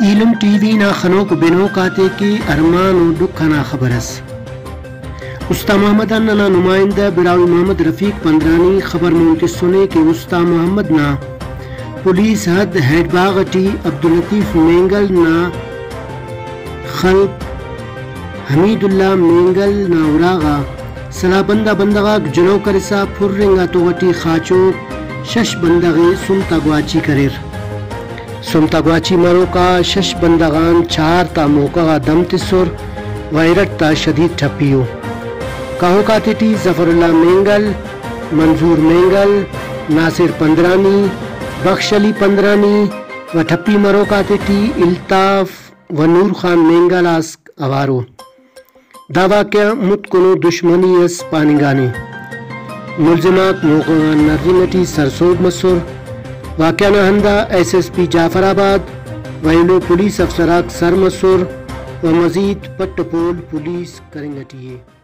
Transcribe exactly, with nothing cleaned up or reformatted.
ایلم ٹی وی نا خنوک بنوک آتے کہ ارمان و ڈکھ انا خبر ئس۔ استا محمد آن ننا نمائندہ براہوئی محمد رفیق پندرانی خبر مون تسنے کہ استا محمد نا پولیس حد ہیڈ باغ ٹی عبداللطیف مینگل نا خلق حمید اللہ مینگل نا اراغا سلاہ بندغ بندغ آک جلہو کرسا پھر انگا تغ ٹی خاچوک شش بندغ ءِ سم تا گواچی کریر۔ سم تا گواچی مروک آ شش بندغ آن چار تا موقع غا دم تسر و ارٹ تا شدید ٹھپی ءُ۔ کہوک آتیٹی ظفر اللہ مینگل، منظور مینگل، ناصر پندرانی، بخش علی پندرانی و ٹھپی مروک آتیٹی الطاف و نور خان مینگل آسک اوار ءُ۔ دا واقعہ متکنو دشمنی اس پاننگانے۔ ملزم آک موقع غان نرنگ اٹی سرسہب مسر۔ واقعہ نا ہند آ ایس ایس پی جعفر آباد و ایلو پولیس افسر آک سر مسر و مزید پٹ و پول پولیس کرنگ اٹی ءِ۔